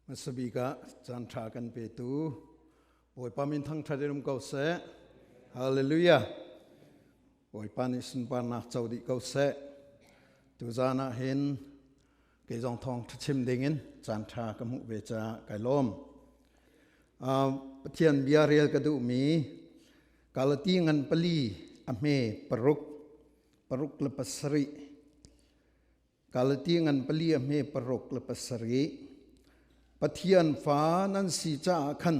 Hmasabik ah caan ṭha kan petu Bawipa min thangṭhat in um ko seh. Hallelujah. Bawipa nih sunparnak co dih ko seh. Tuzaan ah hin kei zong thawng ṭha chim dingin caan ṭha ka hmuh ve caah kai lawm. Pathian bia rel ka duhmi Galati ngan pali a hme paruk paruk le pasarih Galati ngan pali a hme paruk le pasarih. Pathian fa nan si caah khan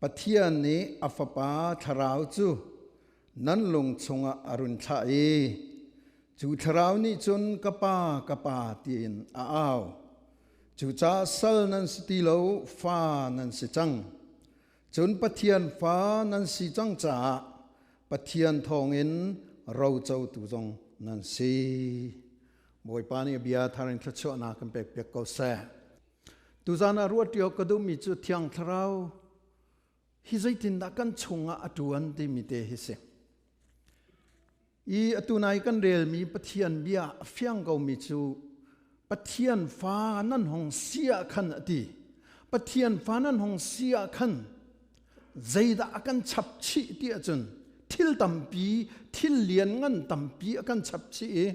Pathian nih a Fapa Thlarau cu nan lung chungah a run thlah i cu Thlarau nih cun ka Pa, ka Pa tiin a au. Cucaah sal nan si ti lo, fa nan si cang. Cun Pathian fa nan si cang caah Pathian thawngin rocotu zong nan si. Bawipa nih bia thar in thluachuahnak kan pekpiak ko seh. Tuzan ah ruat ṭi awk ka duhmi cu Thiang Thlarau hi zeitindah kan chungah a ṭuan timi te hi si. I atu nai kan relmi Pathian bia a fiang komi cu Pathian fa nan hong si ah khan a ti. Pathian fa nan hong si ah khan zeidah a kan chap chih ti ahcun thil tampi, thil lianngan tampi a kan chap chih i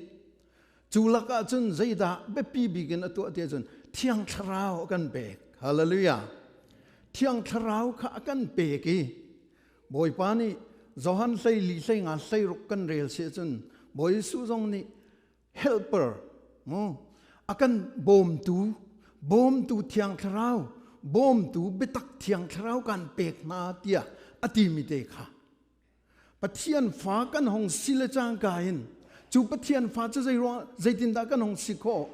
cu lakah cun zeidah biapi bik in a tuah ti ahcun Thiang Thlarau a kan pek. Hallelujah. Thiang Thlarau kha a kan pek i Bawipa nih Johan hlei li hlei nga hlei ruk kan rel si ahcun Bawi Jesuh zong nih helper mu a kan bawmtu bawmtu thiang thlarau bawmtu biatak thiang thlarau kan pek hna tiah a timi te kha Pathian fa kan hong si le cangka in cu Pathian fa cu zei ruang zeitindah kan hong si khawh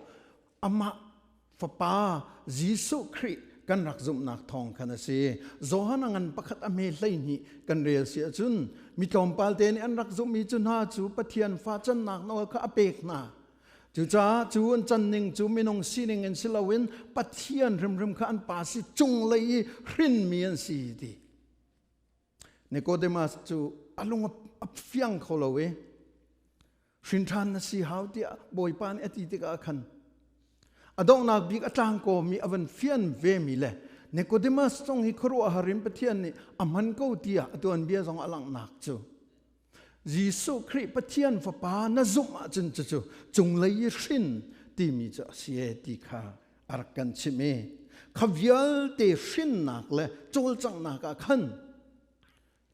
amah Fapa Jesuh Khrih kan rak zumhnak thawng khan a si. Johan a ngan pakhat a hme 12 kan rel si ahcun mi tlawmpal te nih an rak zumhmi cu hna cu Pathian fa cannak nawl kha a pek hna. Cucaah cu an canning cu minung sining in si loin Pathian hrimhrim kha an pa si cunglei i hrinmi an si ti. Nicodemus cu a lung a fiang kho lo i hrinṭhan na si hau tiah Bawipa nih a ti tikah khan a donghnak bik a tlangkawmi a van fian vemi le Nicodemus zong hi khuaruahhar in Pathian nih a hman ko tiah a tuanbia zong a langhnak cu Jesuh Khrih Pathian Fapa na zumh ahcun cucu cunglei i hrin timi cu a si e ti kha a rak kan chimh i kha vialte hrinnak le cawlcanghnak ah khan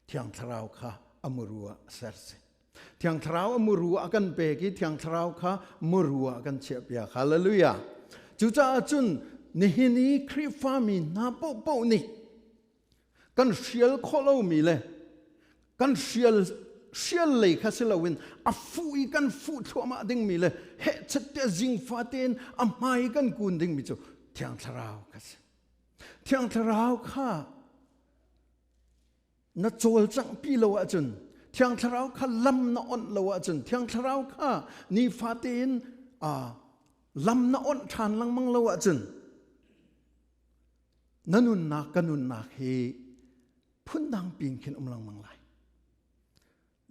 Thiang Thlarau kha a muru ah a ser si. Thiang Thlarau a muru ah kan pek i Thiang Thlarau kha muru ah kan chiahpiak. Hallelujah. Cucaah cun nihin i Khrihfami hna paohpaoh nih kan hrial khawh lomi le kan hrial hrial lei kha si loin a fuh i kan fuh thluahmah dingmi le hehchet te zingfa tein a hmai kan kun dingmi cu Thiang Thlarau kha si. Thiang Thlarau kha na cawlcanghpi lo ahcun Thiang Thlarau kha lam na onh lo ahcun Thiang Thlarau kha nifate in lam na onh ṭhan lengmang lo ahcun na nunnak ka nunnak hi phundang pin khin um lengmang lai.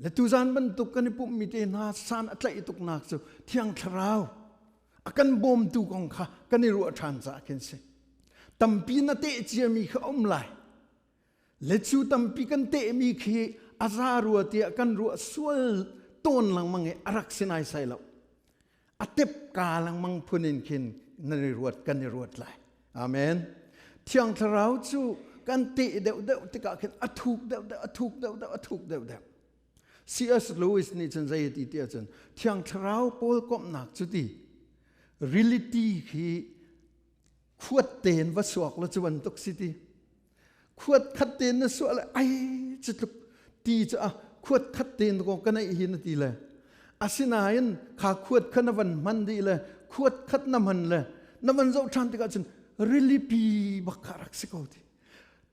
Le tuzan bantuk kan i pumhmi te hna san a tlaih tuknak cu Thiang Thlarau a kan bawmtu kong kha kan i ruah ṭhan caah khin si. Tampi na teh ciami kha um lai. Le cu tampi kan tehmi khi a za rua tiah kan ruah sual tawn lengmang i a rak si naisai lo. A tep ka lengmang phun in khin nan i ruat kan i ruat lai. Amen. Thiang Thlarau cu kan teh deuhdeuh tikah khin a thuk deuhdeuh, a thuk deuhdeuh, a thuk deuhdeuh. C.S. Lewis nih cun zei a ti ti ahcun Thiang Thlarau pawl komhnak cu ti reality khi khuat tein va suak la cu bantuk si ti khuat khat tein na suah le ai cu tluk ti cu a khuat khat tein ko ka neih hi na ti le asinain kha khuat kha na van hman dih le khuat khat na hman le na van zoh ṭhan tikah cun rilipi bak kha rak si ko ti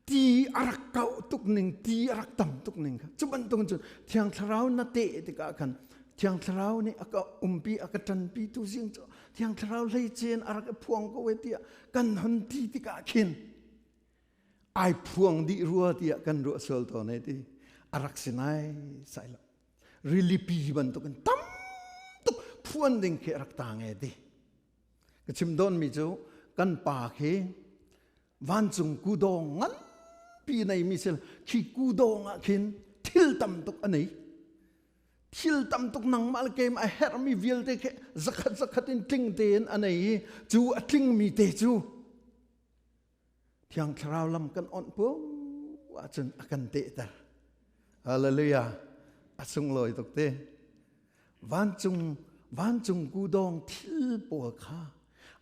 ti a rak kauh tuk ning ti a rak tam tuk ning kha cu bantuk cun thiang thlarau na teh tikah khan thiang thlarau nih a ka umpi a ka ṭanpi tu zing cu thiang thlarau hleicen a rak i phuang ko e tiah kan hon ti tikah khin ai phuang dih rua tiah kan ruah sual tawn e ti a rak si nai sai lo rilipi bantukin tam tuk phuan ding khi a rak tang e ti ka chim dawn mi cu kan pa khi. Vancung kudawng nganpi neimi si khi kudawng ah khin thil tam tuk a nei. Thil tam tuk nangmah le keimah a herhmi vialte khi zakhat zakhat in tling tein a nei i cu a tlingmi te cu Thiang Thlarau lam kan onh poah ahcun a kan tehter. Hallelujah. A sunglawi tuk te. Vancung vancung kudawng thil pawl kha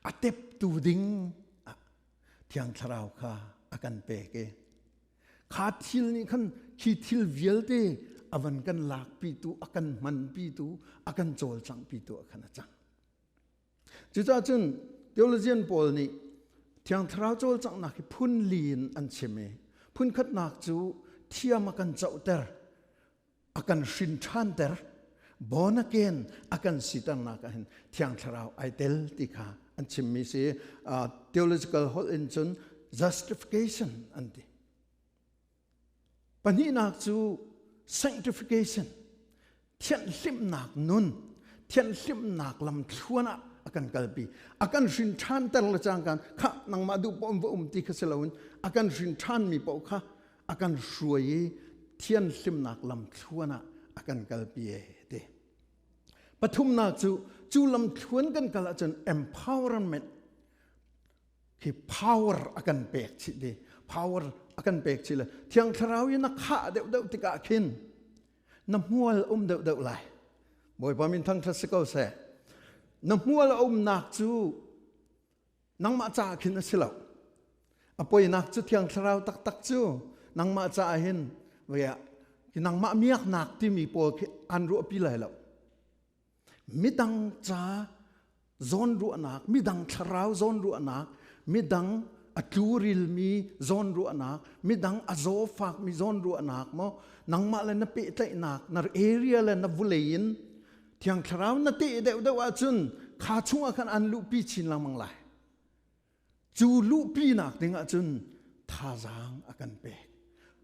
a teptu ding Thiang Thlarau kha a kan pek i kha thil nih khan khi thil vialte a van kan lakpitu a kan hmanpitu a kan cawlcanghpitu ah khan a cang. Cucaah cun theologian pawl nih Thiang Thlarau cawlcanghnak hi phun li in an chim i phun khatnak cu thiam a kan cohter a kan hrin ṭhanter born again a kan siternak ah hin Thiang Thlarau ai tel ti kha an chimmi si. Theological holh in cun justification an ti. Pahnihnak cu sanctification, thianhhlimhnak nun, thianhhlimhnak lamthluan ah a kan kalpi. A kan hrin ṭhanter le cangkan kha nangmah duh paoh in va um ti kha si loin a kan hrin ṭhanmi paoh kha a kan hruai i thianhhlimhnak lamthluan ah a kan kalpi e ti. Pathumnak cu cu lamthluan kan kal ahcun empowerment hi power a kan pek chih ti power a kan pek chih le Thiang Thlarau in a khah deuhdeuh tikah khin na hmual um deuhdeuh lai. Bawipa min thangṭhat si ko seh. Na hmual a umnak cu nangmah caah khin a si lo. A poinak cu Thiang Thlarau taktak cu nangmah caah hin vea nangmah miaknak timi pawl khi an ruahpi lai lo. Midang ca zawnruahnak, midang thlarau zawnruahnak, midang a tlurilmi zawnruahnak, midang a zawfakmi zawnruahnak maw nangmah le na pehtlaihnak, na area le na vulei in Thiang Thlarau na teh deuhdeuh ahcun kha chungah khan an luhpi chin lengmang lai. Cu luhpinak ding ahcun thazaang a kan pek.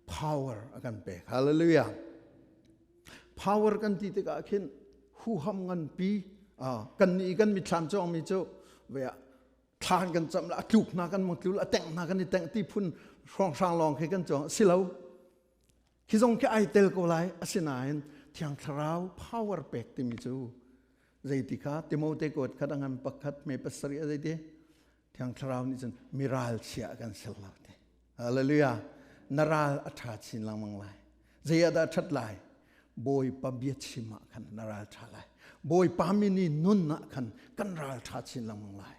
Power a kan pek. Hallelujah. Power kan ti tikah khin huham nganpi kan nih kan mitthlam cawngmi cu ve thlan kan cam la a tluk hna kan mong tlu a tengh hna kan i tengh ti phun hrawnghrang lawng khi kan cawng si lo. Khi zong khi ai tel ko lai asinain Thiang Thlarau power pek timi cu zeiti kha Timote kuat khat a ngan pakhat me pasarih a zeiti Thiang Thlarau nih cun miral chia kan ser lo te. Hallelujah. Na ral a ṭha chin lengmang lai. Zei ah dah ṭhat lai? Bawipa bia chim ah khan na ral ṭha lai. Bawipa min i nun ah khan kan ral ṭha chin lengmang lai.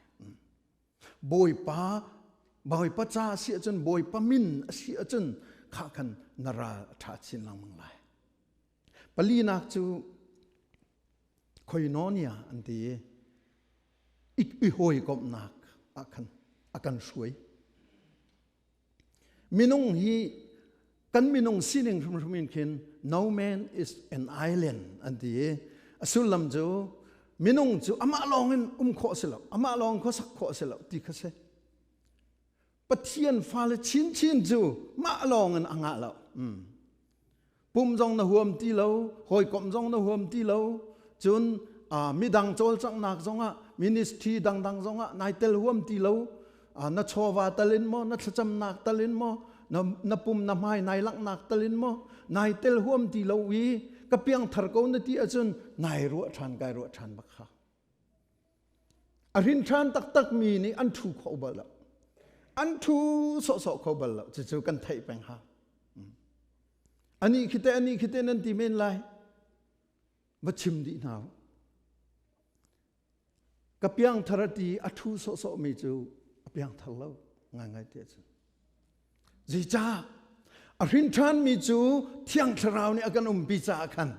Bawipa Bawipa ca a si ahcun Bawipa min a si ahcun kha khan na ral a ṭha chin lengmang lai. Palinak cu koinonia an ti i i hawikomhnak ah khan a kan hruai. Minung hi kan minung sining hrimhrim in khin no man is an island an ti i a sullam cu minung cu amah lawng in um khawh si lo, amah lawng khuasak khawh si lo ti kha si. Pathian fale chinchin cu mah lawng in a ngah lo. Pum zong na huam ti lo, hawikom zong na huam ti lo, cun midang cawlcanghnak zongah ministry dangdang zongah nai tel huam ti lo, na chawva tal in maw, na thlacamnak tal in maw, na pum na hmai nai langhnak tal in maw, nai tel huam ti lo i ka piangthar ko na ti ahcun nai ruah ṭhan kai ruah ṭhan bak kha. A hrin ṭhan taktakmi nih an ṭhu kho bal lo. An ṭhu sawhsawh kho bal lo. Cucu kan theih peng ha. Ani khi te ani khi te nan ti men lai. Va chim dih hna. Ka piangthar a ti a ṭhu sawhsawh mi cu a piangthar lo ngaingai ti ahcun. Zeicah? A hrin ṭhanmi cu Thiang Thlarau nih a kan umpi caah khan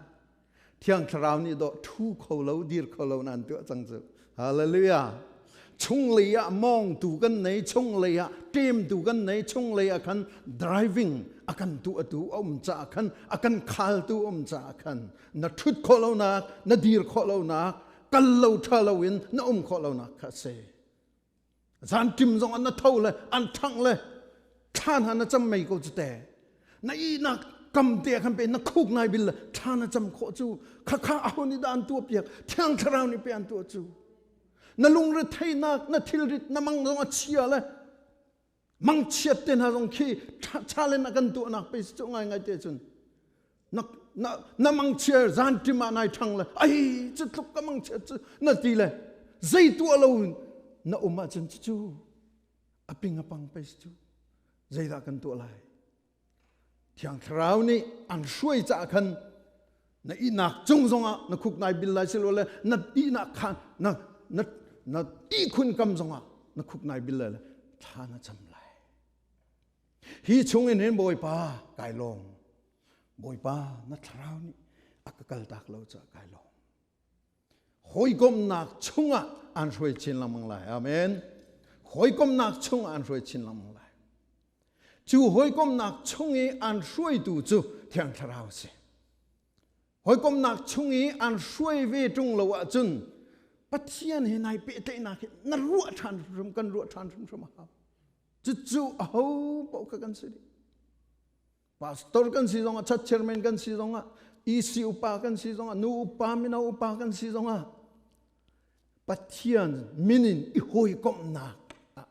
Thiang Thlarau nih dawh ṭhu kho lo, dir kho lo nan tuah cang cu. Hallelujah! Chunglei ah mawngtu kan nei, chunglei ah ṭemtu kan nei, chunglei ah khan driving a kan tuahtu a um caah khan, a kan khaltu a um caah khan na ṭhut khawh lonak, na dir khawh lonak, kal lo ṭha loin na um khawh lonak kha a si. Zanṭim zong an na tho le an ṭhangh le thla hna na cam mei ko cu te. Na ihnak kam te khan pe na khuk nai bil le thla na cam khawh cu khakha aho nih dah an tuah piak Thiang Thlarau nih pe an tuah cu. Na lungre theinak na thilrit na mang zong a chia le. Mangchiat te hna zong khi challenge a kan tuahnak pe si cu ngai ngai te cun na na na mangchia zan ṭim ah nai ṭhang le ai cu tluk ka mangchia cu na ti le zei tuah lo na um ahcun cucu a ping a pang pe si cu zeidah kan tuah lai Thiang Thlarau nih an hruai caah khan na ihnak cung zongah na khuk nai bil lai silole na ihnak kha na na na ihkhun kam zongah na khuk nai bil lai le thla na cam lai. Hi chung in hin Bawipa kai lawm. Bawipa na thlarau nih a ka kaltak lo caah kai lawm. Hawikomnak chungah an hruai chin lengmang lai. Amen. Hawikomnak chungah an hruai chin lengmang lai. Cu hawikomnak chung i an hruaitu cu Thiang Thlarau a si. Hawikomnak chung i an hruai ve ṭung lo ahcun Pathian he nai pehtlaihnak hi na ruah ṭhan hrimhrim kan ruah ṭhan hrimhrim a hau. Cucu aho paoh kha kan si dih. Pastor kan si zongah, church chairman kan si zongah, EC upa kan si zongah, nu upa, mino upa kan si zongah, Pathian min in i hawikomhnak ah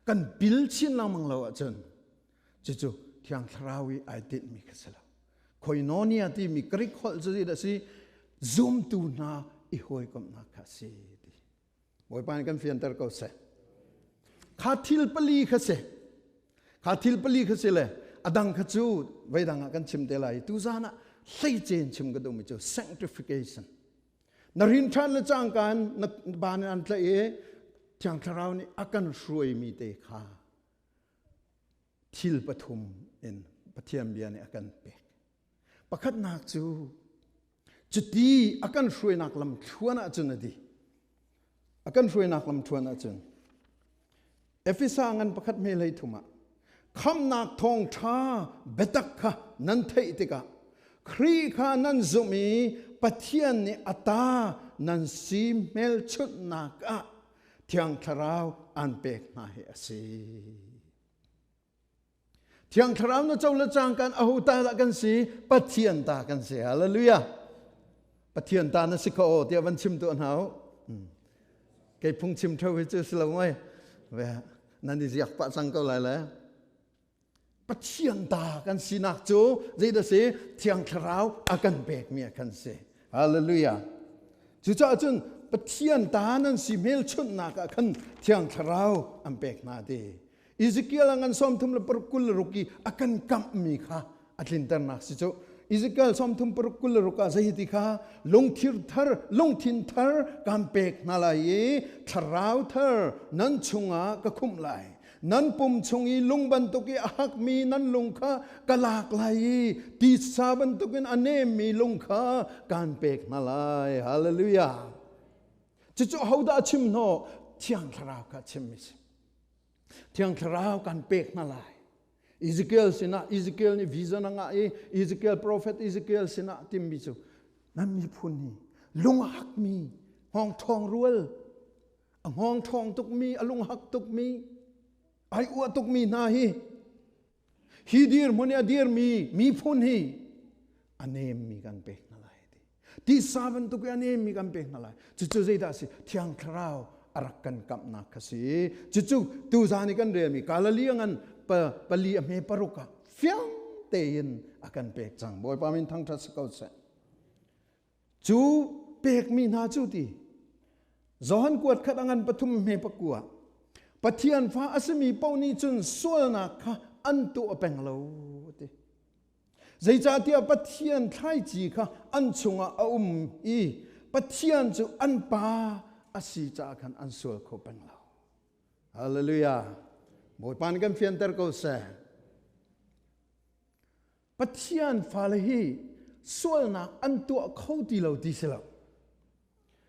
kan bil chin lengmang lo ahcun cucu Thiang Thlarau i ai tinhmi kha si lo. Koinonia timi Greek holh cu zeidah si? Zumtu hna i hawikomhnak kha si ti. Bawipa nih kan fianter ko seh. Kha thil pali kha si. Kha thil pali kha si le a dang kha cu veidang ah kan chim te lai. Tu zan ah hleicen chim ka duhmi cu sanctification. Na rin ṭhan le cangka in na ban in an tlaih i Thiang Thlarau nih a kan hruaimi te kha thil pathum in Pathian bia nih a kan pek. Pakhatnak cu cuti a kan hruainak lam thluan ahcun a di. A kan hruainak lam thluan ahcun Efesa ngan pakhat hme hlei thum ah khamnak thawngṭha biatak kha nan theih tikah Khrih kha nan zumh i Pathian nih a ta nan si hmelchunhnak ah Thiang Thlarau an pek hna hi a si. Thiang Thlarau na co le cangkan aho ta dah kan si? Pathian ta kan si. Hallelujah. Pathian ta na si kho o tiah van chim tuah hna u. Kei phung chim theo hi cu si lo mai. Ve nan i ziak pah cang ko lai le. Pathian ta kan sinak cu zeidah si? Thiang Thlarau a kan pekmi a kan si. Hallelujah. Cucaah cun Pathian ta nan si hmelchunhnak ah khan Thiang Thlarau an pek hna ti. Ezekiel a ngan sawmthum le paruk 26 i a kan kamhmi kha a tlinternak si cu. Ezekiel sawmthum paruk 26 ah zei ti kha lungthir thar lungthin thar kan pek hna lai i thlarau thar nan chungah ka khumh lai. Nan pum chung i lung bantuk i a hakmi nan lung kha ka lak lai i titsa bantukin a nemmi lung kha kan pek hna lai. Hallelujah. Cucu hodah a chim hnawh? Thiang Thlarau kha a chimmi si. Thiang Thlarau kan pek hna lai. Ezekiel sinah Ezekiel nih vision a ngah i Ezekiel prophet Ezekiel sinah timmi cu nan miphun hi lunghakmi hngawng ṭhawng rual a hngawng ṭhawng tukmi a lunghak tukmi ai uah tukmi hna hi hi dirhmun i a dirmi miphun hi a nemmi kan pek hna lai ti tisa bantuk i a nemmi kan pek hna lai cucu zeidah a si thiang thlarau a rak kan kamhnak kha si cucu tuzan i kan relmi Galilee ngan pali a hme paruk ah fiang tein a kan pek cang bawipa min thangṭhat si ko seh Cu pekmi hna cu ti Johan kuat khat a ngan pathum hme pakua Pathian fa a simi paoh nih cun sualnak kha an tuah peng lo ti. Zeicahtiah Pathian thlaici kha an chungah a um i Pathian cu an pa a si caah khan an sual kho peng lo. Hallelujah. Bawipa nih kan fianter ko seh. Pathian fale hi sualnak an tuah kho ti lo ti si lo.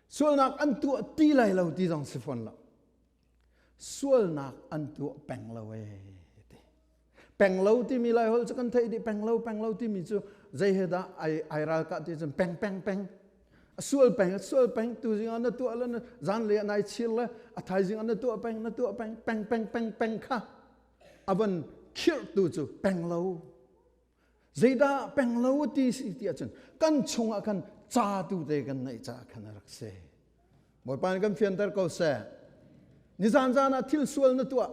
Sualnak an tuah ti lai lo ti zong si fawn lo. Sualnak an tuah peng lo ee ti. Peng lo timi lai holh cu kan theih dih peng lo peng lo timi cu zei he dah ai ai ralkah ti cun peng peng peng a sual peng a sual peng tu zing ah na tuah le na zan le nai chir le a thaizing ah na tuah peng na tuah peng peng peng peng peng kha a van khirhtu cu peng lo zeidah peng lo ti si ti ahcun kan chungah khan ca tu te kan neih caah khan a rak si bawipa nih kan fianter ko seh nizan zan ah thil sual na tuah.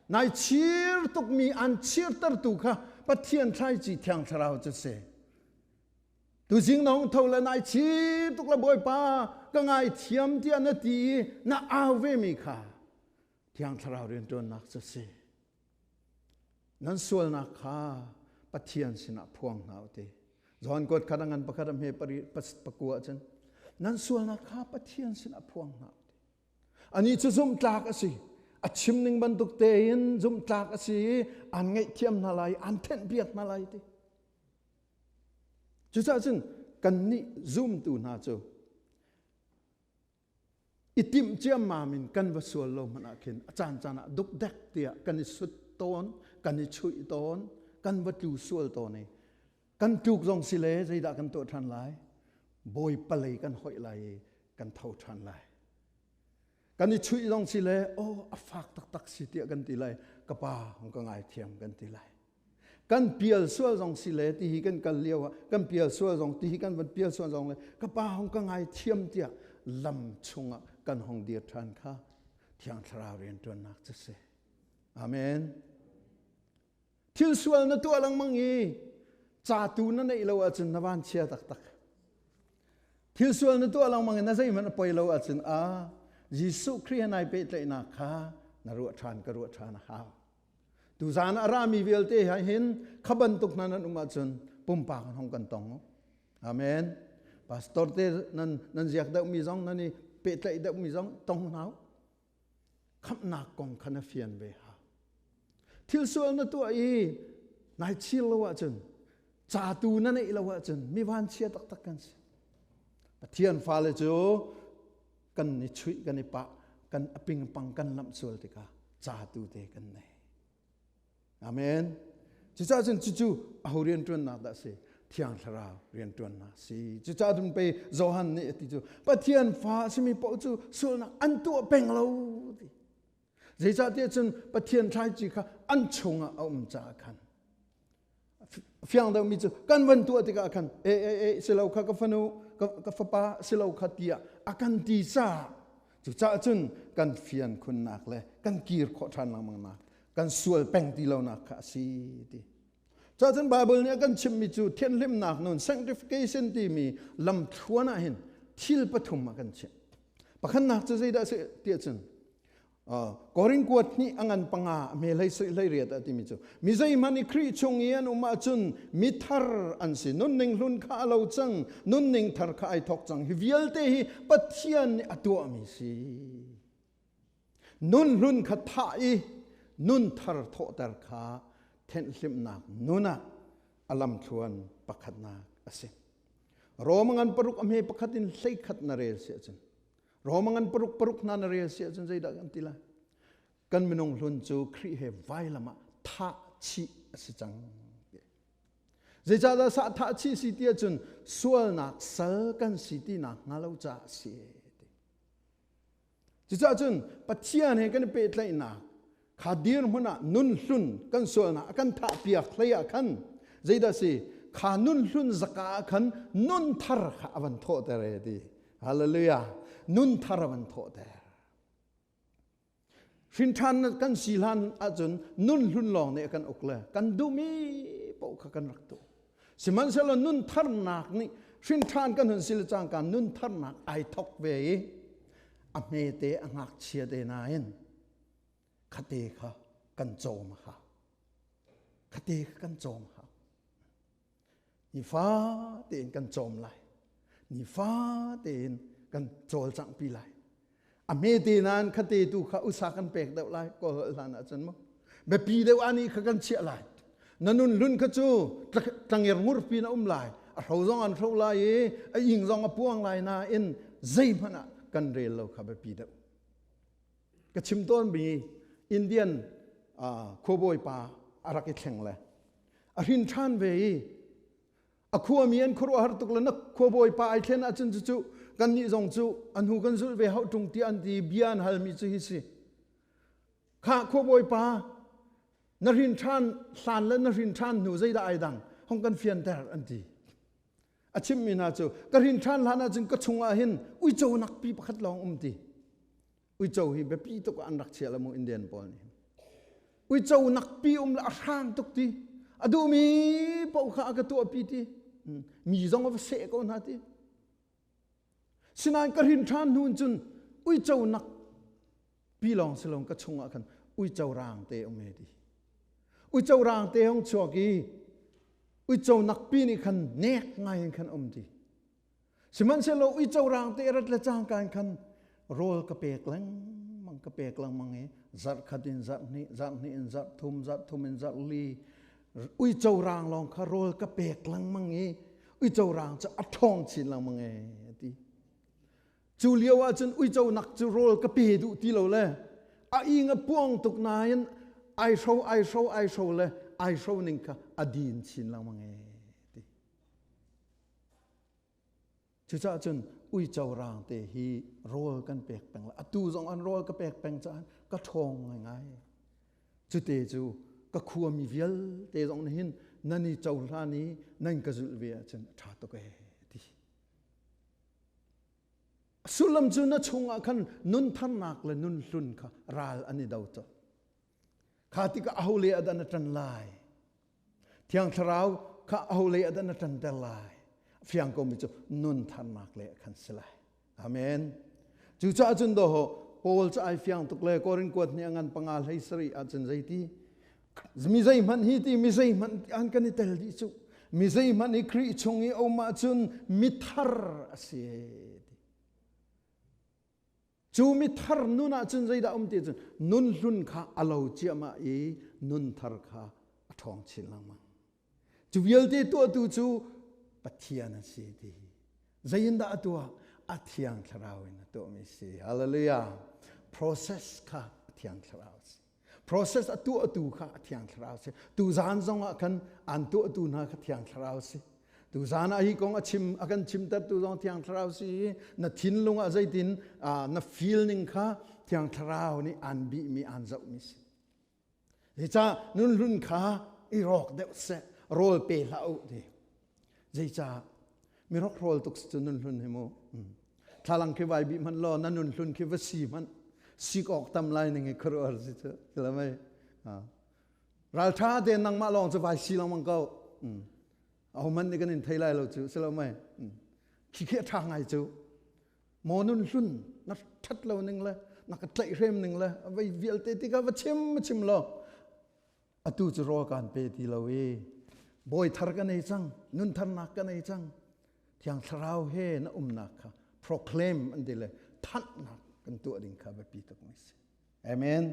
Nai chir tukmi an chirtertu kha Pathian thlaici Thiang Thlarau cu si. Tuzing na hung tho le nai chir tuk le Bawipa ka ngaithiam tiah na ti i na au vemi kha Thiang Thlarau rianṭuannak cu si. Nan sualnak kha Pathian sinah phuang hna u ti. John kuat khat a ngan pakhat a hme pari pakua cun nan sualnak kha Pathian sinah phuang hna u ti. Ani cu zumhtlak a si. A chim ning bantuk tein zumhtlak a si i an ngaihthiam hna lai, an thenhpiak hna lai ti. Cucaah cun kannih zumtu hna cu i timh ciammam in kan va sual lo hmanh ah khin a caancaan ah dukdek tiah kan i sut tawn, kan i chuih tawn, kan va tlu sual tawn i kan tluk zong si le zeidah kan tuah ṭhan lai? Bawipa lei kan hoih lai i kan tho ṭhan lai. Kan i chuih zong si le aw a fak taktak si tiah kan ti lai. Ka pa hung ka ngaithiam kan ti lai. Kan pial sual zong si le ti hi kan kal lio ah kan pial sual zong ti hi kan van pial sual zong le ka pa hung ka ngaithiam tiah lam chungah kan hong dir ṭhan kha Thiang Thlarau rianṭuannak cu si. Amen. Thil sual na tuah lengmang i ca tu na neih lo ahcun na van chia taktak. Thil sual na tuah lengmang i na zeihmanh a poi lo ahcun a Jesuh Khrih he nai pehtlaihnak kha na ruah ṭhan ka ruah ṭhan a hau. Tuzaan a rami vialte ha hin kha bantuk hna nan um ahcun pumpak in hong kan tong. Amen. Pastor te nan nan ziak deuhmi zong nan i pehtlaih deuhmi zong tong hna. Khamhnak kong kha na fian ve hau. Thil sual na tuah i nai chir lo ahcun ca tu na neih lo ahcun mi vanchia taktak kan si. Pathian fale cu kan i chuih kan i pah kan a pingpang kan lamh sual tikah ca tu te kan nei. Amen. Cucaah cun cucu aho rianṭuannak dah si? Thiang Thlarau rianṭuannak si. Cucaah cun pei Johan nih a ti cu Pathian fa a simi paoh cu sualnak an tuah peng lo ti. Zeicahtiah cun Pathian thlaici kha an chungah a um caah khan fiang deuhmi cu kan van tuah tikah khan e e e si lo kha ka fanu ka fapa si lo kha tiah a kan ti caah cucaah cun kan fian khunnak le kan kir khawh ṭhan lengmang nak kan sual peng ti lonak kha a si ti Cun Bible nih a kan chimhmi cu thianhlimnak nun sanctification timi lamthluan ah hin thil pathum a kan chimh. Pakhatnak cu zeidah a si tiah cun Korin kuat hnih a ngan panga a hme hlei sui hlei riat a timi cu mi zeihmanh i Khrih chung i an um ahcun mi thar an si nunning hlun kha a lo cang nunning thar kha ai thawk cang hi vialte hi Pathian nih a tuahmi si nun hlun kha thah i nun thar thawhter kha thenhhlimhnak nun ah a lamthluan pakhatnak a si Roma ngan paruk a hme pakhat in hleikhat na rel si ahcun Roma ngan paruk paruk hna na rel si ahcun zeidah kan ti lai? Kan minung hlun cu Khrih he vailam ah thah chih a si cang. Zeicahdah sah thah chih si ti ahcun sualnak sal kan si ti nak hnga lo caah a si. Cucaah cun Pathian he kan i pehtlaihnak kha dirhmun ah nun hlun kan sualnak a kan thahpiak hlei ah khan zeidah si kha nun hlun zaka ah khan nun thar kha a van thawhter e ti. Hallelujah. Nun thar a van thawhter. Hrinṭhan kan si hlan ahcun nun hlun lawng nih a kan uk le kan duhmi paoh kha kan rak tuah. Sihmanhsehlaw nun tharnak nih hrinṭhan kan hun si le cangka nun tharnak ai thok ve i a hmete a ngakchia te nain khate kha kan cawm a hau. Khate kha kan cawm a hau. Nifa tein kan cawm lai. Nifa tein kan cawlcanghpi lai. A hmete nain khate tu kha usa kan pek deuh lai kawl holh hlan ahcun mu. Biapi deuh ani kha kan chiah lai. Na nun hlun kha cu tlangir ngurpi na um lai. A hro zong an hro lai i a ing zong a puang lai nain zeihmanh ah kan rel lo kha biapi deuh. Ka chim tawnmi Indian khuabawi pa a rak i thleng le a hrin ṭhan ve i a khuami an khuaruahhar tuk le na khuabawi pa ai thlen ahcun cucu kannih zong cu a hnu kan zulh ve hauh ṭung tiah an ti bia an halmi cu hi si kha khuabawi pa na hrin ṭhan hlan le na hrin ṭhan hnu zeidah ai dang hong kan fianter an ti a chimmi hna cu ka hrin ṭhan hlan ahcun ka chungah hin uico nakpi pakhat lawng um ti uico hi biapi tuk ah an rak chia la mu Indian pawl nih. Uico nakpi um le a hrang tuk ti. A duhmi paoh kha a ka tuahpi ti. Mi zong a va seh ko hna ti. Sinain ka hrin ṭhan hnu in cun uico nak pi lawng si lo ka chungah khan uico rang te um he ti. Uico rang te hong chuak i uico nak pi nih khan nek ngai in khan um ti. Sihmanhsehlaw uico rang te rat le cangka in khan rawl ka pek lengmang ka pek lengmang i zarh khat in zarh hnih, zarh hnih in zarh thum, zarh thum in zarh li uico rang lawng kha rawl ka pek lengmang i uico rang cu a ṭhawng chin lengmang e a ti. Cu lio ah cun uico nak cu rawl ka pe duh ti lo le a ing a puang tuk nain ai hro ai hro ai hro le ai hro ning kha a din chin lengmang e ti. Cucaah cun uico rang te hi rawl kan pek peng la atu zong an rawl ka pek peng caah ka ṭhawng ngaingai. Cute cu ka khuami vialte zong nih hin nan i cohlan i nan ka zulh ve ahcun a ṭha tuk ee ti. A sullam cu na chungah khan nun tharnak le nun hlun kha ral an i do cawk. Kha tikah aho le ah dah na ṭan lai? Thiang Thlarau kha aho lei ah dah na ṭanter lai? Fiang komi cu nun tharnak le khan si lai. Amen. Cucaah cun daw Paul cu ai fiang tuk le Korin kuat nih a ngan panga hlei sarih ahcun zeiti mi zeihmanh hi ti mi zeihmanh an kan i tel dih cu mi zeihmanh hi Khrih chung i um ahcun mithar a si. Cu mithar nun ahcun zeidah um ti cun nun hlun kha a lo ciahmah i nun thar kha a ṭhawng chin lengmang. Cu vialte tuahtu cu Pathian a si ti. Zeiindah a tuah? A thiang thlarau in a tuahmi si. Hallelujah. Process kha a thiang thlarau a si. Process a tuahtu kha a thiang thlarau si. Tuzaan zong ah khan an tuahtu hna kha thiang thlarau si. Tuzaan ah hi kong a chim a kan chimtertu zong thiang thlarau si. Na thinlung ah zeitin na feel ning kha thiang thlarau nih an bihmi an zohmi si. Zeicah nun hlun kha i rawk deuh seh rawl pe hlah u ti. Zeicah mi rawk tuk cu nun hlun hi mu. Thlalang khi vai bih hmanh law na nun hlun khi va si hmanh sik awk tam lai ning i khuaruahar si cu tila mei. Ralṭha tein nangmah lawng cu vai si lengmang ko. Aho hmanh nih kan in thei lai lo cu si lo mei. Khi khi a ṭha ngai cu. Maw nun hlun na ṭhat lo ning le na ka tlaihhrem ning le vei vialte tikah va chim chim law atu cu rawl kaan pe ti lo i bawi thar ka nei cang nun tharnak ka nei cang thiang thlarau he na umnak kha proclaim an ti le thanhnak kan tuah ding kha biapi tuk mi si amen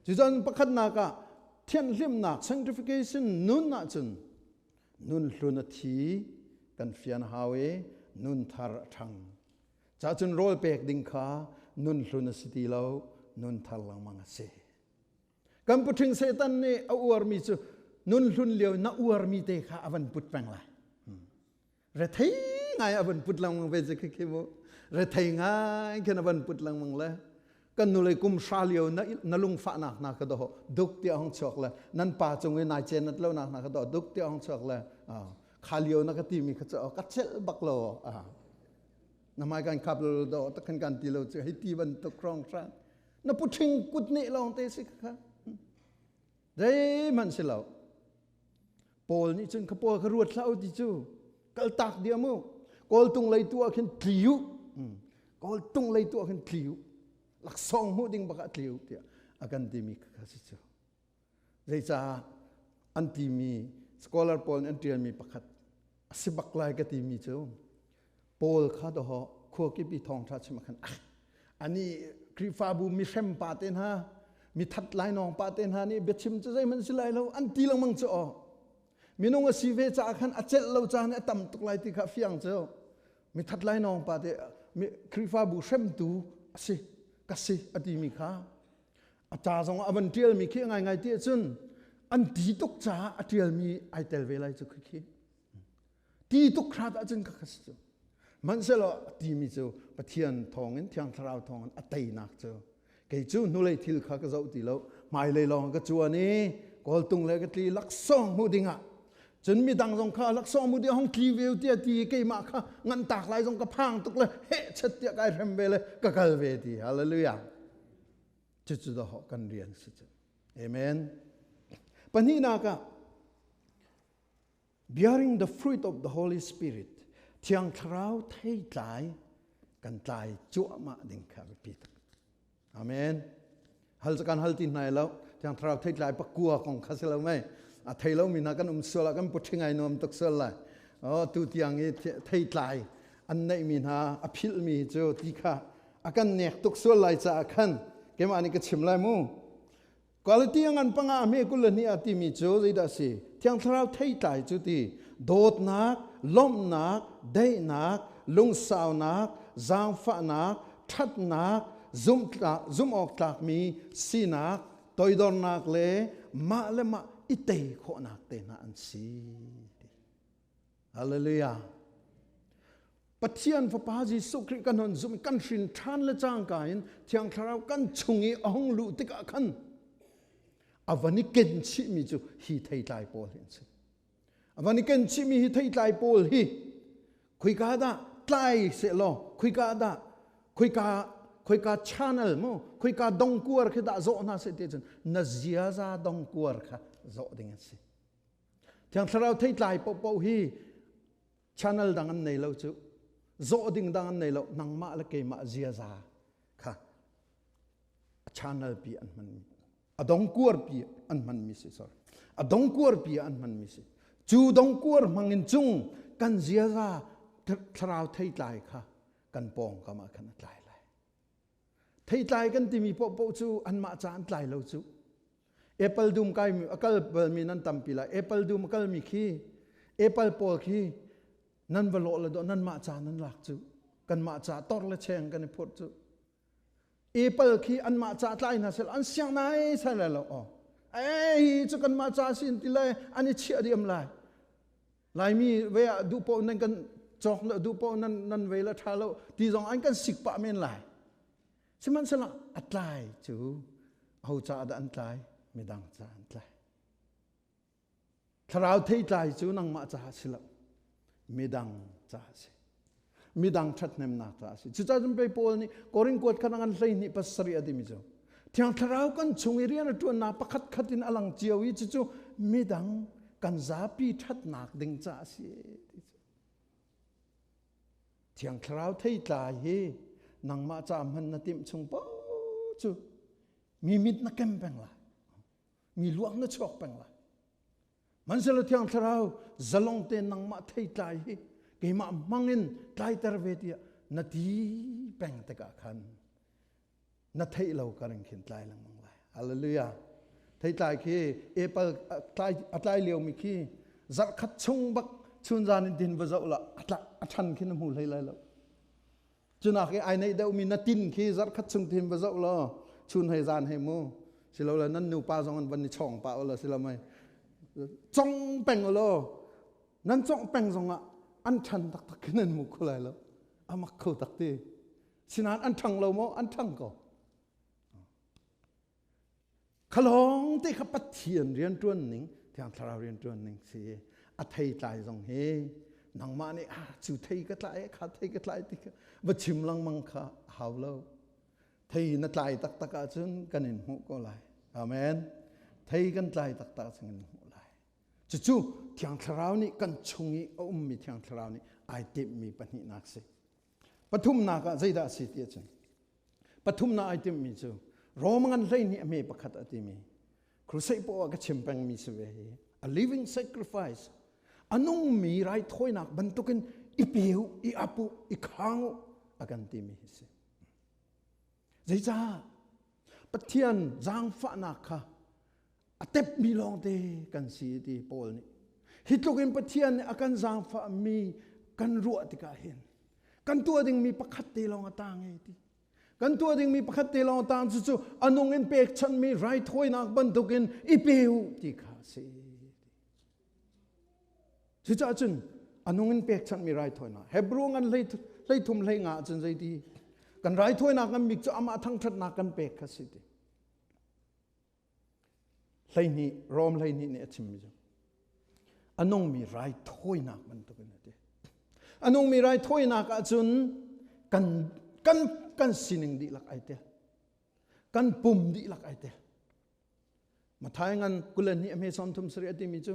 cucun pakhatnak ah thianhlimnak sanctification nun ahcun nun hlun a thi kan fian hau i nun thar a ṭhang cacun rawl pek ding kha nun hlun a si ti lo nun thar lengmang a si Kan puṭhing Satan nih a uarmi cu nun hlun lio na uarmi te kha a van put peng lai. Rethei ngai a van put lengmang ve khi khi mu. Rethei ngai khin a van put lengmang le kan nu lei kum hra lio na, na lungfahnak hna kha doh duk tiah hong chuak le nan pa cung i nai cenat lo nak hna kha doh duk tiah hong chuak le kha lio na ka timi kha cu ka chelh bak lo na mai kan khap lo do takhan kan ti lo cu hei ti bantuk rong hrang na puṭhing kut nih lawng te si kha zeihmanh si lo Paul nih cun kha Paul kha ruat hlah u ti cu kal tak diam u kawltung lei tu ah khin tli u kawltung lei tu ah khin tli u laksawng hmuh ding bak ah tli u tiah a kan timi kha si cu Zeicah an timi scholar pawl nih an ṭialmi pakhat a si bak lai ka timi cu Paul kha dawh khua kip i thawngṭha chim ah khan ah ani Khrihfabu mihrem pa te hna mithat lainawng pa te hna nih biachim cu zeihmanh si lai lo an ti lengmang cu aw minung a si ve caah khan a celh lo caan a tam tuk lai ti kha fiang cu mithat lainawng pa te Khrihfabu hremtu a si ka si a timi kha A ca zong a van ṭialmi khi ngaingai ti ahcun an ti tuk caah a ṭialmi ai tel ve lai cu khi khi. Ti tuk hrat ahcun kha kha si cu. Hmanhsehlaw a timi cu Pathian thawngin Thiang Thlarau thawngin a teinak cu kei cu hnulei thil kha ka zoh ti lo hmailei lawng ka cuan i kawltung le ka tli laksawng hmuh dingah cun midang zong kha laksawng hmuh ding hong tli ve tiah ti keimah kha ngan tak lai zong ka phang tuk le heh chet tiah kai hrem ve le ka kal ve ti hallelujah Cucu dawh kan rian si cu. Amen. Pahnihnak ah bearing the fruit of the Holy Spirit Thiang Thlarau theitlai kan tlai cuahmah ding kha biapi tuk. Amen. Hal kan hal ti hna lo. Thiang Thlarau theitlai pakua kong kha si lo mei. A thei lo mi hna kan um sual ah kan puṭhing ai nuam tuk sual lai. Oh, tu tiang i theitlai an neih mi hna a philh mi cu ti kha a kan nek tuk sual lai caah khan keimah nih ka chim lai mu. Quality a ngan panga a hme 22 a timi cu zeidah si? Thiang Thlarau theitlai cu ti dawtnak, lawmhnak, daihnak, lungsaunak, zaangfahnak, ṭhatnak, zumh awk tlakmi sinak, toidornak le mah le mah i tei khawhnak te hna an si. Hallelujah. Pathian Fapa Jesuh Khrih kan hon zumh kan hrin ṭhan le cangka in Thiang Thlarau kan chung i a hung luh tikah khan a van i ken chihmi cu hi theitlai pawl hi an si. A van i ken chihmi hi theitlai pawl hi khuika dah tlai sehlaw khuika dah khuika khuika channel mu khuika dongkuar khi dah zawh hna seh ti cun na ziaza dongkuar kha zawh ding an si. Thiang Thlarau theitlai paohpaoh hi channel dang an nei lo cu zawh ding dang an nei lo nangmah le keimah ziaza kha a channel pi an hman mi a dongkuar pi an hman mi si sorry a dongkuar pi an hman mi si cu dongkuar hmangin cung kan ziaza thlarau theitlai kha kan pawngkam ah khan a tlai lai Theitlai kan timi paohpaoh cu anmah ca an tlai lo cu. Apple dum kai mi a kal balmi nan tampi lai. Apple dum a kalmi khi apple pawl khi nan va lawh le dawh nanmah ca nan lak cu. Kanmah ca tor le cheng kan i phurh cu. Apple khi anmah ca tlai hna sel an siang nai sai lai lo. Oh. Ei hi cu kanmah ca sin ti lai an i chiah diam lai. Laimi ve ah duh paoh nan kan cawk le duh paoh nan nan ve le ṭha lo ti zong an kan sik pah men lai. Sihmanhsehlaw a tlai cu aho caah dah an tlai? Midang caah an tlai. Thlarau theitlai cu nangmah caah si lo. Midang caah si. Midang ṭhathnemnak caah si. Cucaah cun pei Paul nih Korin kuat kha ngan 12 7 a timi cu Thiang Thlarau kan chung i rian a ṭuannak pakhat khat in a lang cio i cucu midang kan zapi ṭhatnak ding caah a si. Thiang Thlarau theitlai hi nangmah ca hman na timh chung paoh cu mi mit na kem peng lai. Mi luak na chuak peng lai. Hmanhsehlaw Thiang Thlarau zalong tein nangmah theitlai hi keimah hmangin tlaiter ve tiah na ti peng tikah khan na theih lo ka ring khin tlai lengmang lai. Hallelujah. Theitlai khi apple tlai a tlai lio mi khi zarh khat chung bak chun zan in din va zoh la a tla a than khi na hmu hlei lai lo. Cunak i ai neih deuh mi na tin khi zarh khat chung tin va zoh law chun hei zan hei mu silo le nan nupa zong an van i chong pa ula silo mai chong peng ulaw nan chong peng zong ah an than taktak khi nan mu kho lai lo amak kho tak ti sinain an ṭhang lo maw an ṭhang ko khalong te kha Pathian rianṭuan ning Thiang Thlarau rianṭuan ning si a thei tlai zong hi nangmah nih ah cu thei ka tlai kha thei ka tlai ti kha va chim lengmang kha hau lo thei na tlai taktak ahcun kan in hmuh ko lai amen thei kan tlai taktak ahcun kan in hmuh lai cucu Thiang Thlarau nih kan chung i a ummi Thiang Thlarau nih ai timhmi pahnihnak si Pathumnak ah zeidah a si ti ahcun pathumnak ai timhmi cu Rome ngan 12 a hme pakhat a timi crusade poah ka chim pengmi si ve hi a living sacrifice a nungmi raithawinak bantukin i pe u i ap u i khang u a kan timi hi si zeicah Pathian zaangfahnak kha a tepmi lawngte kan si ti Paul nih hi tluk in Pathian nih a kan zaangfahmi kan ruah tikah hin kan tuah dingmi pakhat te lawng a tang e ti kan tuah dingmi pakhat te lawng a tang cu cu a nung in pekchanhmi raithawinak bantukin i pe u ti kha a si Cucaah cun a nung in pekchanhmi raithawinak Hebrew ngan hlei 13 hlei nga cun zeiti kan raithawinak ngan bik cu amah thangṭhatnak kan pek kha si ti 12 Rom 12 nih a chimmi cu a nungmi raithawinak bantukin a ti. A nungmi raithawinak ahcun kan kan kan sining dihlak ai tel. Kan pum dihlak ai tel. Mathai ngan kulen nih a hme som thum sari a timi cu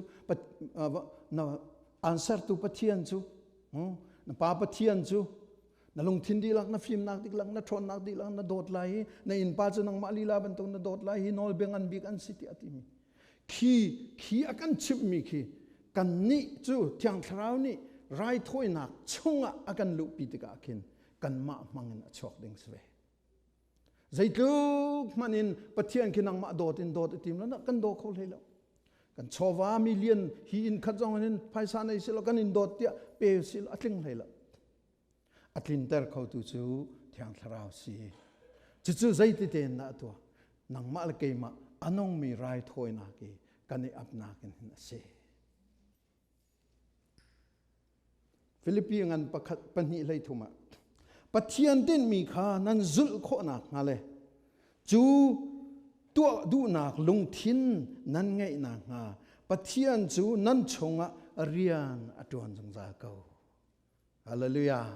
na an sertu Pathian cu na pa Pathian cu na lungthin dihlak na fimnak dihlak na ṭhawnnak dihlak na dawt lai i na innpa cu nangmah lila bantuk na dawt lai hi nawlbia ngan bik an si tiah a timi khi khi a kan chimhmi khi kannih cu Thiang Thlarau nih raithawinak chungah a kan luhpi tikah khin kanmah hmangin a chuak ding si ve. Zeitluk hmanh in Pathian khi nangmah dawt in dawt i tim lo kan daw kho hlei lo. Kan chawva million hi inn khat zong in phaisa nei si lo kan in dawt tiah pe si lo a tling hlei lo. A tlinter khotu cu Thiang Thlarau si. Cucu zeiti tein dah a tuah? Nangmah le keimah a nungmi raithawinak i kan i apnak in hin a si. Filipi ngan pakhat pahnih hlei thum ah Pathian tinhmi kha nan zulh khawhnak hnga le cu tuah duhnak lungthin nan ngeih nakhnga Pathian cu nan chungah rian a ṭuan zungzal ko. Hallelujah.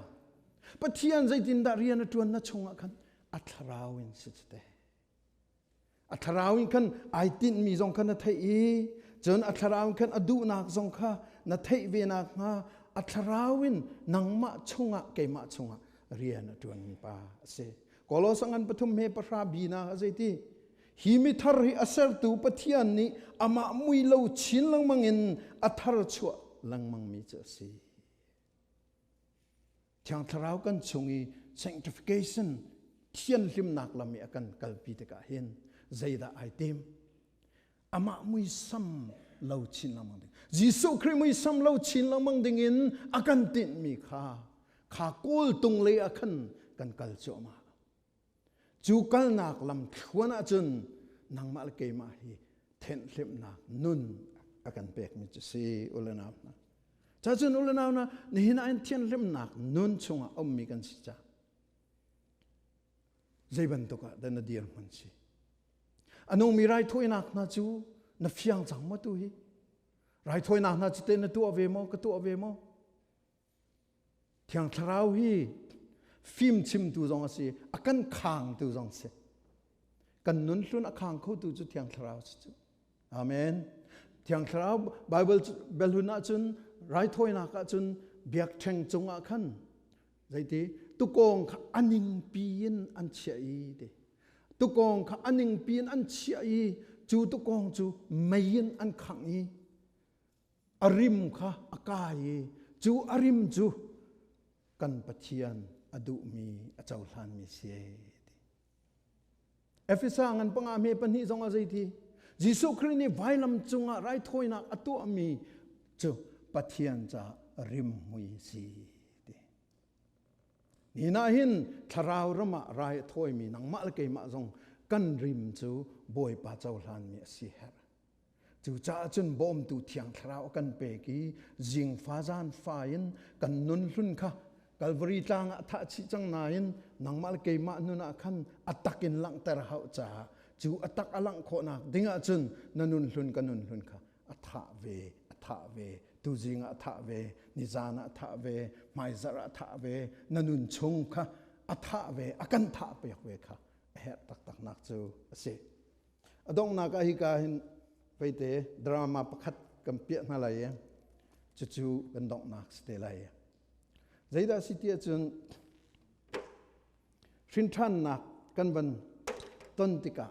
Pathian zeitindah rian a ṭuan na chungah khan a thlarau in si cu te. A thlarau in khan ai tinhmi zong kha na theih i cun a thlarau in khan a duhnak zong kha na theih ve nakhnga a thlarau in nangmah chungah keimah chungah rian a ṭuanmi pa a si. Kolosa ngan pathum he pahra bina a zeiti hi mi thar hi a sertu Pathian nih amah mui lo chin lengmang in a thar chuah lengmangmi cu a si. Thiang Thlarau kan chung i sanctification thianhlimnak lam i a kan kalpi tikah hin zeidah ai tim? Amah muisam lo chin lengmang ding. Jesuh Khrih muisam lo chin lengmang ding in a kan tinhmi kha kha kawltung lei ah khan kan kal cuahmah. Cu kalnak lam thluan ahcun nangmah le keimah hi thenhhlimhnak nun a kan pekmi cu si u le nau hna. Cacun u le nau hna, nihin ah hin thianhlimnak nun chungah ummi kan si ca. Zei bantuk ah dah na dirhmun si? A nungmi raithawinak hna cu na fiang cang maw tu hi? Raithawinak hna cu te na tuah ve maw? Ka tuah ve maw? Thiang Thlarau hi fimchimtu zong a si, a kan khangtu zong a si. Kan nun hlun a khang khotu cu Thiang Thlarau si cu. Amen. Thiang Thlarau Bible belhun ahcun raithawinak ahcun biakṭheng cungah khan zeiti tukawng kha a ningpi in an chiah i ti. Tukawng kha a ningpi in an chiah i cu tukawng cu mei in an khangh i a rim kha a kai i cu a rim cu kan Pathian a duhmi a cohlanmi si ti. Efesa ngan panga me pahnih zong a zeiti Jesuh Khrih nih vailam cungah raithawinak a tuahmi cu Pathian ca rimhmui si ti. Ni na hin thlarau ram ah rai a thawimi nangmah le keimah zong kan rim cu Bawipa cohlanmi a si herh. Cucaah cun bawmtu Thiang Thlarau a kan pek i zingfa zaanfa in kan nun hlun kha Kalvari tlang ah thah chih cang nain nangmah le keimah nun ah khan a tak in langhter hauh caah cu a tak a langh khawhnak ding ahcun na nun hlun ka nun hlun kha a thah ve a thah ve tuzing ah a thah ve nizan ah a thah ve hmaizarh ah a thah ve na nun chung kha a thah ve a kan thah piak ve kha a herh taktak nak cu a si. A donghnak ah hika hin veite drama pakhat kan piah hna lai i cucu kan donghnak si te lai. Zeidah si ti ahcun hrinṭhannak kan van ton tikah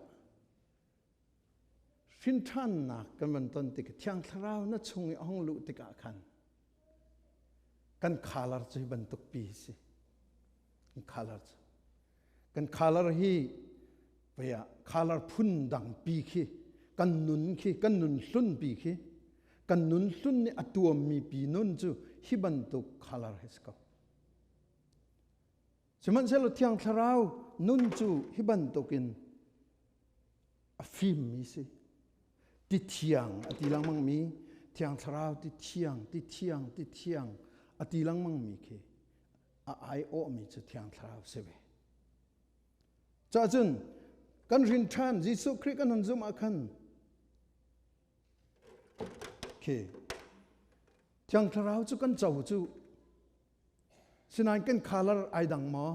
hrinṭhannak kan van ton tikah Thiang Thlarau na chung i a hung luh tikah khan kan khalar cu hi bantuk pi si. Kan khalar cu. Kan khalar hi vei ah khalar phun dang pi khi kan nun khi kan nun hlun pi khi kan nun hlun nih a tuammi pi nun cu hi bantuk khalar hi si ko. Sihmanhsehlaw Thiang Thlarau nun cu hi bantukin a fimmi si. Ti thiang a ti lengmangmi Thiang Thlarau ti thiang ti thiang ti thiang a ti lengmangmi khi a aiawhmi cu Thiang Thlarau si ve. Cahcun kan rin ṭhan Jesuh Khrih kan hun zumh ah khan khi Thiang Thlarau cu kan co cu sinain kan khalar ai dang maw?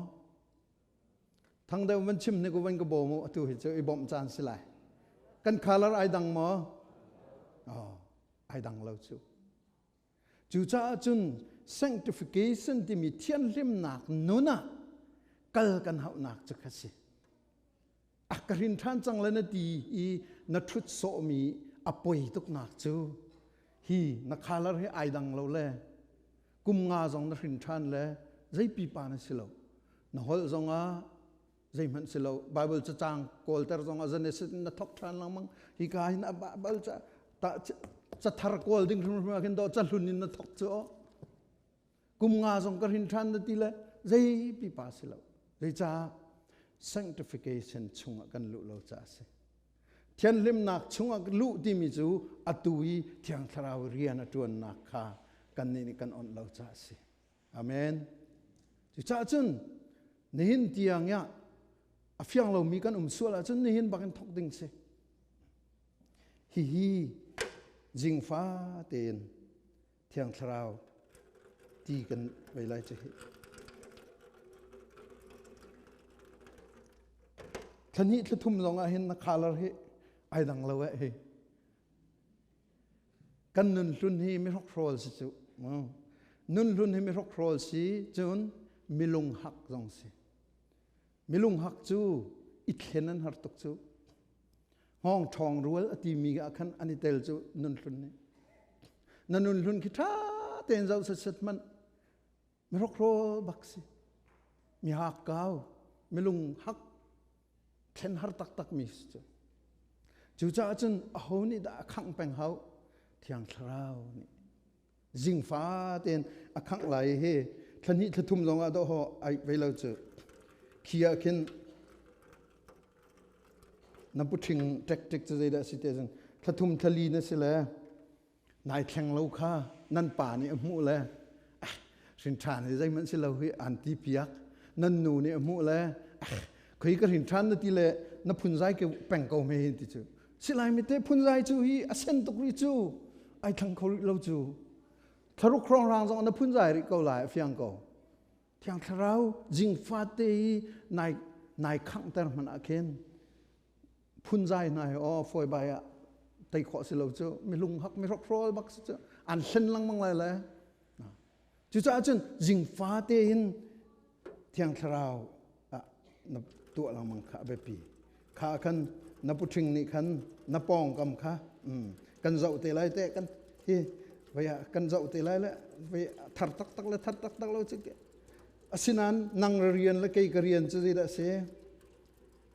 Thang deuh van chim ni ku van ka bawm u atu hi cu i bawmh caan si lai. Kan color ai dang maw? Oh, ai dang lo cu. Cucaah cun sanctification timi thianhlimnak nun ah kal kan hauhnak cu kha si. A ka hrin ṭhan cang le na ti i na ṭhut sawhmi a poi tuknak cu hi na color hi ai dang lo le kum nga zong na hrin ṭhan le zei pipa na si lo. Na holh zongah zeihmanh si lo. Bible cacang kawlter zongah Genesis in na thok ṭhan lengmang. Hi ka hin a Bible ca ta cathar kawl ding hrimhrim ah khin dawh cahlun in na thok cu kum nga zong ka hrin ṭhan na ti le zei pipa si lo. Zeicah sanctification chungah kan luh lo caah a si. Thianhlimnak chungah luh timi cu atu i Thiang Thlarau rian a ṭuannak kha kannih nih kan onh lo caah a si. Amen. Cucaah cun nihin tiang ah a fiang lomi kan um sual ahcun nihin bak in thawk ding si. Hihi jingfa tein Thiang Thlarau ti kan vei lai cu hi. Thla hnih thla thum zong ah hin na color hi ai dang lo eh hi. Kan nun hlun hi mi hrokhrawl si cu. Nun hlun hi mi hrokhrawl si cun milung hak zong si. Milung hak cu i thlen an har tuk cu. Hngawng ṭhawng rual a timi ah khan an i tel cu nun hlun nih. Na nun hlun khi ṭha tein zoh set hmanh mi hrokhrawl bak si. Mi hak kau, milung hak, thlen har taktak mi si cu. Cucaah cun aho nih dah a khangh peng hau? Thiang Thlarau nih. Zingfa tein a khangh lai hi thla hnih thla thum zong ah dawh haw ai vei lo cu. Khi ah khin na puṭhing ṭekṭek cu zeidah si te cun thla thum thla li na si le nai thleng lo kha nan pa nih a hmuh le ah hrin ṭhan hi zeihmanh si lo hi an ti piak nan nu nih a hmuh le ah khoi ka hrin ṭhan na ti le na phunzai ke peng ko me hin ti cu silai mi te phunzai cu hi a sen tuk rih cu ai thlang kho rih lo cu thlaruk hrawng rang zong na phunzai rih ko lai a fiang ko Thiang Thlarau jingfa te i nai nai khanghter hmanh ah khin phunzai hna hi aw fawi bai ah tei khawh si lo cu mi lunghak mi hrokhrawl bak si cu an hlen lengmang lai le cucaah cun zingfa tein Thiang Thlarau ah na tuah lengmang kha a biapi kha khan na puṭhing nih khan na pawngkam kha kan zoh te lai te kan hi vei ah kan zoh te lai le vei thar taktak le thar taktak lo cu asinain nang rian le kei ka rian cu zeidah a si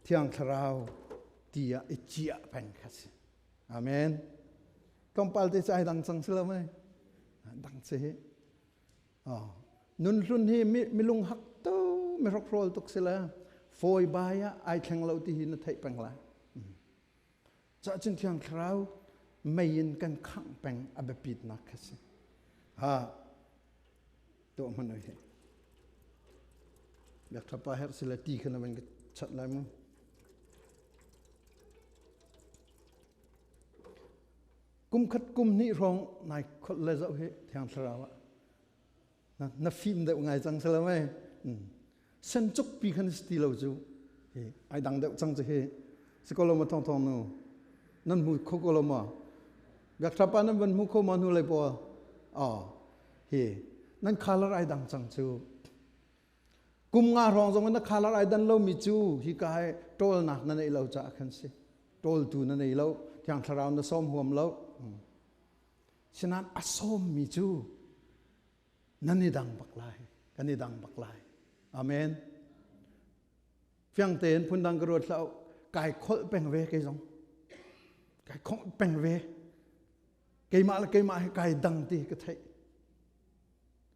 Thiang Thlarau ti ah i ciah peng kha si. Amen. Tlawmpal te cu ai dang cang si lo mei? Dang si hi. Oh. Nun hlun hi milung hak to mi hrokhrawl tuk si le fawi bai ah ai thleng lo ti hi na theih peng lai. Cah cun Thiang Thlarau mei in kan khangh peng a biapitnak kha si. Ha tuah hmanh oi hi. Biak thapa herh si le ti kha na van ka chat lai mu. Kum khat kum hnih hrawng nai kholh le zoh hi Thiang Thlarau ah na, na fim deuh ngai cang si lo mei. Sen cuk pi khan si ti lo cu hi ai dang deuh cang cu hi si ko lo ma thong thong nu nan hmu kho ko lo ma biak thapa nan van hmu kho ma hnu lei pawl oh hi nan color ai dang cang cu kum nga hrawng zong na color ai dan lomi cu hi ka hai ṭawlnak na neih lo caah khan si ṭawltu na nei lo thiang thlarau na sawm huam lo sinain a sawmmi cu nan i dang bak lai kan i dang bak lai amen fiang tein phundang ka ruat hlah kai kholh peng ve kei zong kai khongh peng ve keimah le keimah hi kai dang ti ka theih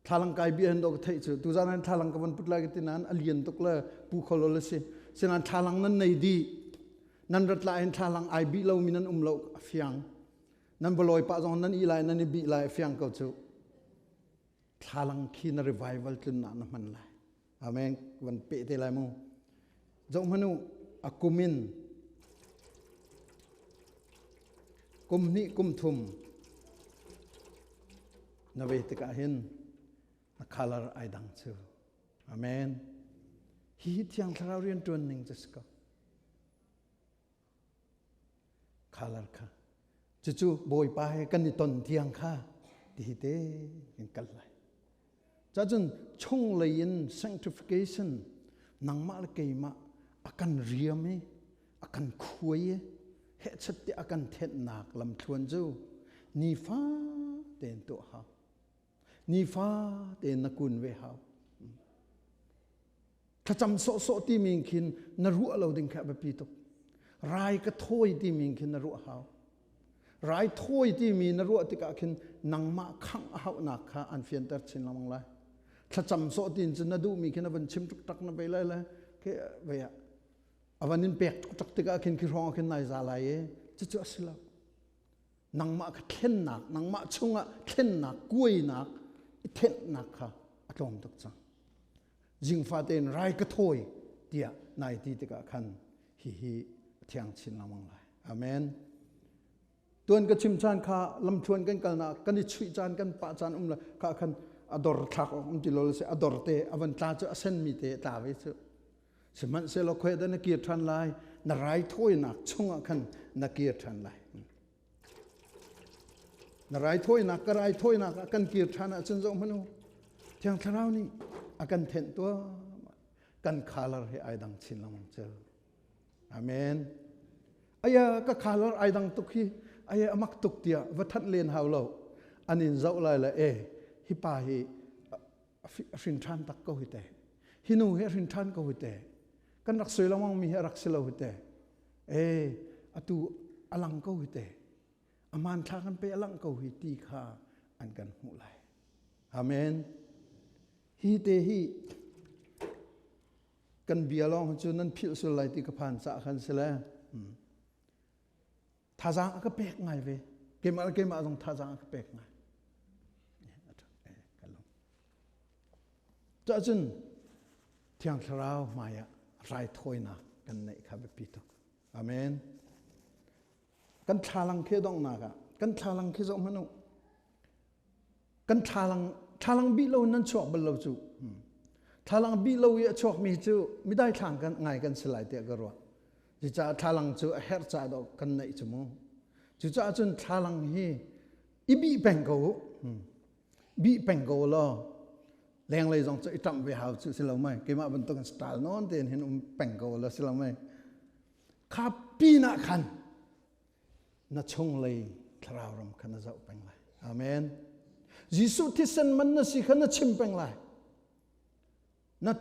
thlalang kai bia hin do ka theih cu tuzan han thlalang ka van put lai ka ti nain a lian tuk le pu kholo le si sinan thlalang nan nei di nan rat lai hin thlalang ai bi lo mi nan um lo a fiang nan balawi pah zong nan i lai nan i bi lai a fiang ko cu thlalang khi na revival tlun na na hman lai amen van pe te lai mu zoh hmanu a kumin kum hnih kum thum na ve tikah hin na color ai dang cu amen hi thiang thlarau rian tuan ning cu si ko. Khalar kha. Cucu Bawipa he kan i ton tiang kha ti hi te kan kal lai. Cacun chunglei in sanctification nangmah le keimah a kan riam i a kan khuai i hehchat ti a kan thenhnak lamthluan cu nifa tein tuah hau. Nifa tein na kun ve hau. Thlacam sawhsawh timi khin na ruah lo ding kha a biapi tuk. Rai ka thawi timi khin na ruah hau. Rai thawi timi na ruah tikah khin nangmah khangh a hauhnak kha an fianter chin lengmang lai. Thlacam sawh tin cun na duhmi khi na van chim tuk na vei lai le ke vei ah a van in pek tuk tikah khin khi hrawng khin nai za lai i cucu a si lo. Nangmah kha thlennak, nangmah chungah thlennak, kuainak, i thenhnak kha a tlawm tuk cang. Zingfa tein rai ka thawi tiah nai ti tikah khan hihi a thiang chin lengmang lai. Amen. Tuan ka chim caan kha lamthluan kan kalnak kan i chuih caan kan pah caan um la kha khan a dor thlak um ti lo se a dor te a van tla cu a sen mi te tla ve cu sihmanhsehlaw khoi dah na kir ṭhan lai na raithawinak chungah khan na kir ṭhan lai na raithawinak ka raithawinak ah kan kir ṭhan ahcun zoh hmanh u thiang thlarau nih a kan thenh tuah kan khalar he ai dang chin lengmang cel amen aya ka khalar ai dang tuk hi aya amak tuk tiah va thanh len hau lo an in zoh lai le e hi pa hi a hrin ṭhan tak ko hi te hi nu hi a hrin ṭhan ko hi te kan rak soi lengmang mi hi a rak si lo hi te e atu a lang ko hi te a hmanthlak kan pe a lang ko hi ti kha an kan hmuh lai amen hi te hi kan bia lawng cu nan philh sul lai ti ka phan ca khan si le Thazaang a ka pek ngai ve. Keimah le keimah zong thazaang a ka pek ngai. Cahcun Thiang Thlarau hmaiah raithawinak kan neih kha biapi tuk. Amen. Kan thlalang khi donghnak ah kan thlalang khi zoh hmanh u. Kan thlalang thlalang bih lo nan chuak bal lo cu. Thlalang bih lo i a chuakmi cu midai thlang kan ngai kan si lai tiah ka ruah. Cucaah thlalang cu a herh ca dawh kan neih cu mu. Cucaah cun thlalang hi i bih peng ko u. Bih peng ko law lenglei zong cu i ṭamh ve hau cu si lo mei. Keimah bantuk in style nawn tein hin um peng ko law si lo mei. Kha pinah khan na chunglei thlarau ram kha na zoh peng lai. Amen. Jesuh thisen man na si kha na chim peng lai. Na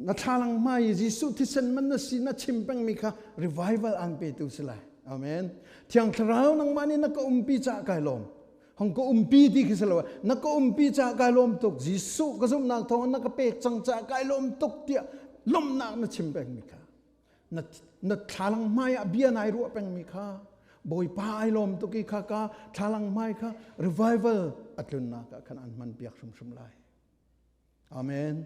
na thlalang hmai i Jesuh thisen man na si na chim pengmi kha revival an petu si lai. Amen. Thiang Thlarau nangmah nih na ka umpi caah kai lawm. Hong ka umpi ti khi si lo. Na ka umpi caah kai lawm tuk. Jesuh ka zumhnak thawng na ka pek cang caah kai lawm tuk tiah lawmhnak na chim pengmi kha. Na na thlalang hmai ah bia nai ruah pengmi kha Bawipa ai lawm tuk i kha ka thlalang hmai kha revival a tlunnak ah khan an hman piak hrimhrim lai. Amen.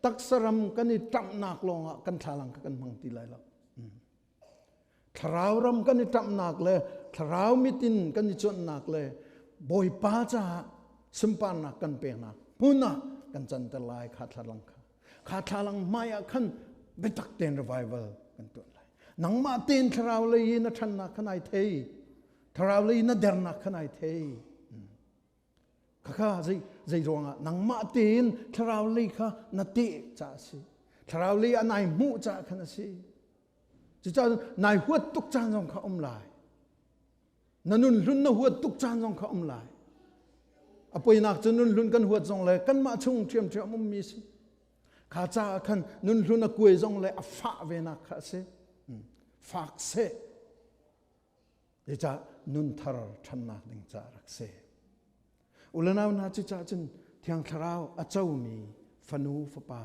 Taksaram kan i ṭamhnak lawngah kan thlalang kha kan hmang ti lai lo. Thlarau ram kan i ṭamhnak le thlarau mitin kan i cuanhnak le Bawipa caah sunparnak kan peknak hmun ah kan canter lai kha thlalang kha. Kha thlalang hmai ah khan biatak tein revival kan tuah lai. Nangmah tein thlarau lei i na ṭhannak kha nai thei. Thlarau lei i na dernak kha nai thei. Khakha zei zei ruangah nangmah tein thlarau lei kha na teh ca a si. Thlarau lei ah nai hmuh ca khan a si. Cucaah nai huat tuk caan zong kha um lai. Na nun hlun na huat tuk caan zong kha um lai. A poinak cu nun hlun kan huat zong le kanmah chung ṭhiamṭhiam ummi si. Kha caah khan nun hlun a kuai zong le a fah venak kha a si. Fak seh. Zeicah nun thar ṭhannak ding caah rak si. Ulanau hna cucaah cun Thiang Thlarau a comi fanu fapa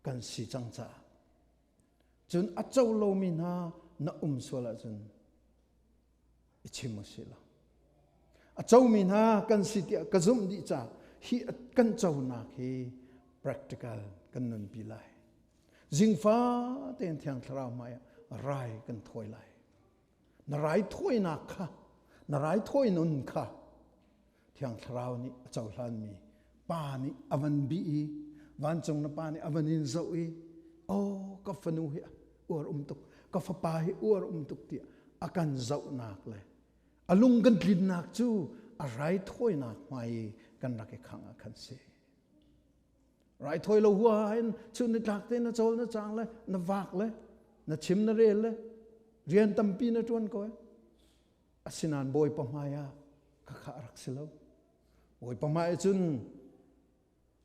kan si cang caah cun a co lomi hna na um sual ahcun i chim u sih law a comi hna kan si tiah ka zumh dih caah hi kan conak hi practical kan nunpi lai. Zingfa tein Thiang Thlarau hmaiah rai kan thawi lai. Na raithawinak kha, na raithawi nun kha Thiang Thlarau nih a cohlanmi Pa nih a van bih i vancung na Pa nih a van in zoh i oh ka fanu hi uar um tuk, ka fapa hi uar um tuk tiah A kan zohnak le a lung kan tlinnak cu a raithawinak hmai i kan rak i khangh ah khan si. Raithawi lo hua in chun ni tlak te na cawl na cang le na vak le na chim na rel le rian tampi na ṭuan ko. Asinain Bawipa hmai ah khakha a rak si lo. Bawipa hmai cun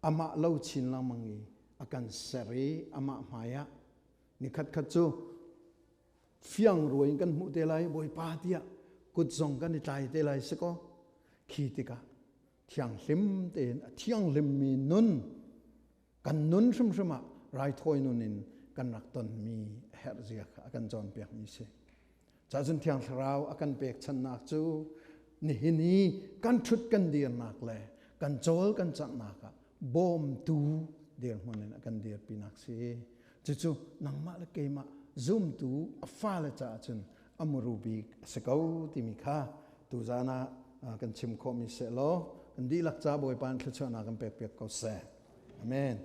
amah lo chin lengmang i a kan ser i amah hmai ah ni khatkhat cu fiang ruai in kan hmuh te lai. Bawipa tiah kut zong kan i tlai te lai si kaw, khi tikah thianghlim tein a thianghlimmi nun kan nun hrimhrim ah raithawi nun in kan rak tonmi a herh zia kha a kan cawnpiakmi si. Cacun Thiang Thlarau a kan pekchannak cu nihin i kan ṭhut kan dirnak le kan cawl kan canghnak ah bawmtu dirhmun in a kan dirpinak si. Cucu nangmah le keimah zumtu a fale caah cun a muru bik a si ko timi kha tuzaan ah kan chim khawhmi seh law kan dihlak ca Bawipa in thluachuahnak kan pekpiak ko seh. Amen.